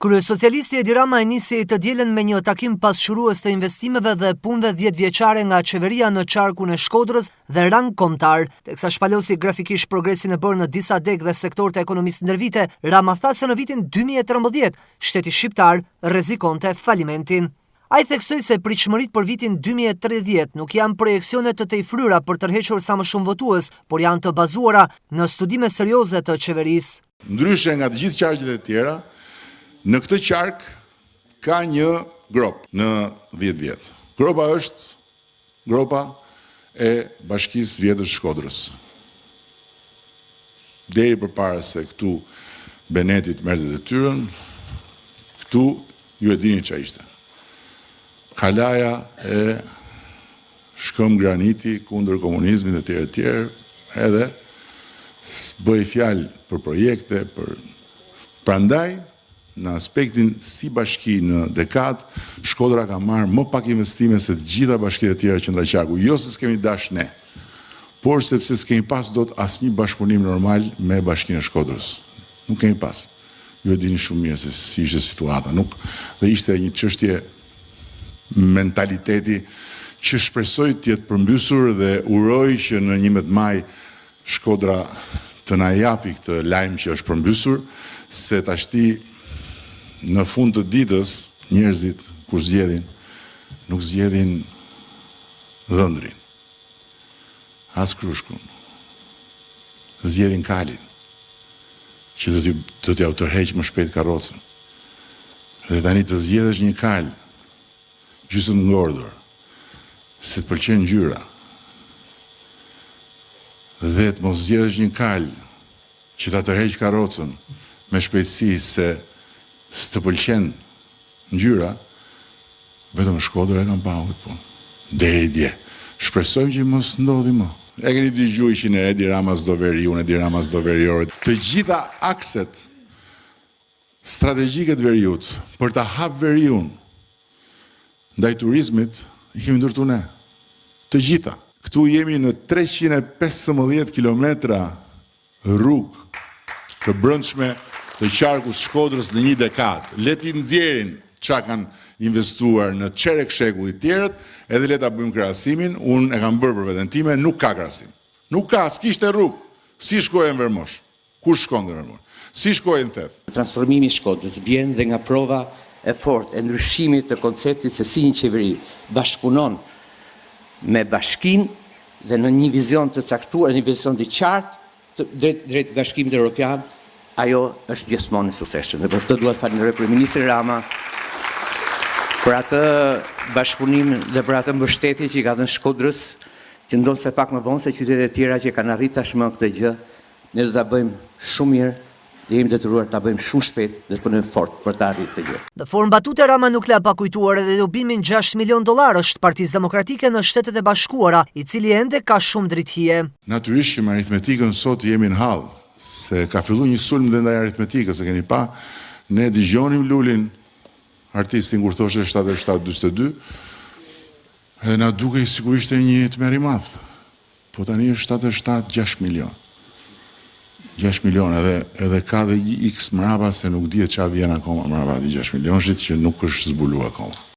Kryesocialisti Edi Rama e nisi të dielën me një takim pasqyrues të investimeve dhe punëve dhjetëvjeçare nga qeveria në qarkun e Shkodrës dhe rang kombëtar. Teksa shpalosi grafikisht progresin e bërë në disa degë dhe sektorë të ekonomisë ndër vite, Rama tha se në vitin 2013 shteti shqiptar rrezikonte falimentin. Ai theksoi se pritshmëritë për vitin 2030 nuk janë projeksione të tejfryra për tërhequr sa më shumë votues, por janë të bazuara në studime serioze të qeverisë. Ndryshe nga të gjithë qarqet e tjera, në këtë qark ka një gropë në 10 vjet. Gropa është gropa e Bashkisë Vjetër të Shkodrës. Deri përpara se këtu Beneti të merrte detyrën, këtu ju e dini ça ishte. Kalaja e shkëmb graniti kundër komunizmit e tjerë e tjerë, edhe s'bëhej fjalë për projekte, për prandaj në aspektin si bashki në dekadë, Shkodra ka marrë më pak investime se të gjitha bashkitë e tjera qendra qarku, jo se s'kemi dash ne, por sepse s'kemi pas dot asnjë bashkëpunim normal me Bashkinë e Shkodrës. Nuk kemi pas. Ju e dini shumë mirë se si ishte situata. Nuk dhe ishte një çështje mentaliteti që shpresoj të jetë përmbysur dhe uroj që në 11 maj Shkodra të na japi këtë lajm që është përmbysur, se tashti në fund të ditës njerëzit kur zgjedhin nuk zgjedhin dhëndrin, as krushkun, zgjedhin kalin që do t'i do t'jua tërheq më shpejt karrocën. Dhe tani të zgjedhësh një kal gjysmë ngordhur, se të pëlqen ngjyra, dhe të mos zgjedhësh një kal që ta tërheq karrocën me shpejtësi se s'të pëlqen ngjyra, vetëm në Shkodër e kam pa këtë punë. Deri dje. Shpresojmë që mos ndodhi më. E keni dëgjuar që ne Edi Rama s'do veriun, Edi Rama s'do veriorët. Të gjitha akset strategjike të veriut për ta hap veriun ndaj turizmit i kemi ndërtu ne. Të gjitha. Këtu jemi në 315 kilometra rrugë të brendshme të qarkut Shkodrës në një dekadë. Le t'i nxjerrin ça kanë investuar në çerek shekulli të tjerët, edhe le ta bëjmë krahasimin, unë e kam bërë për veten time, nuk ka krahasim. Nuk ka, s'kishte rrugë. Si shkoje në Vermosh? Kush shkon në Vermosh? Si shkoje në Theth? Transformimi i Shkodrës vjen dhe nga prova e fortë e ndryshimit të konceptit se si një qeveri bashkëpunon me bashkinë dhe në një vizion të caktuar, një vizion të qartë drejt drejt Bashkimit Evropian, ajo është gjithmonë e suksesshme. Dhe për këtë dua të falenderoj kryeministrin Rama për atë bashkëpunim dhe për atë mbështetje që i ka dhënë Shkodrës, që ndonëse pak më vonë se qytetet e tjera që kanë arritur tashmë këtë gjë, ne do ta bëjmë shumë mirë dhe jemi detyruar ta bëjmë shumë shpejt dhe të punojmë fort për ta arritur këtë gjë. Në formë batute Rama nuk la pa kujtuar edhe lobimin 6 milion dollarësh të Partisë Demokratike në Shtetet e Bashkuara, i cili ende ka shumë dritëhije. Natyrisht që me aritmetikën sot jemi në hall, se ka fillu një sulm dhe ndaj aritmetikës, e keni pa, ne dëgjonim Lulin, artistin kur thoshte 7 e 7 42, edhe na dukej sikur ishte një tmerr i madh. Po tani është 77 6 milion. 6 milion edhe edhe ka dhe një X mrapa se nuk dihet çfarë vjen akoma mrapa atij 6 milionshit që nuk është zbulu akoma.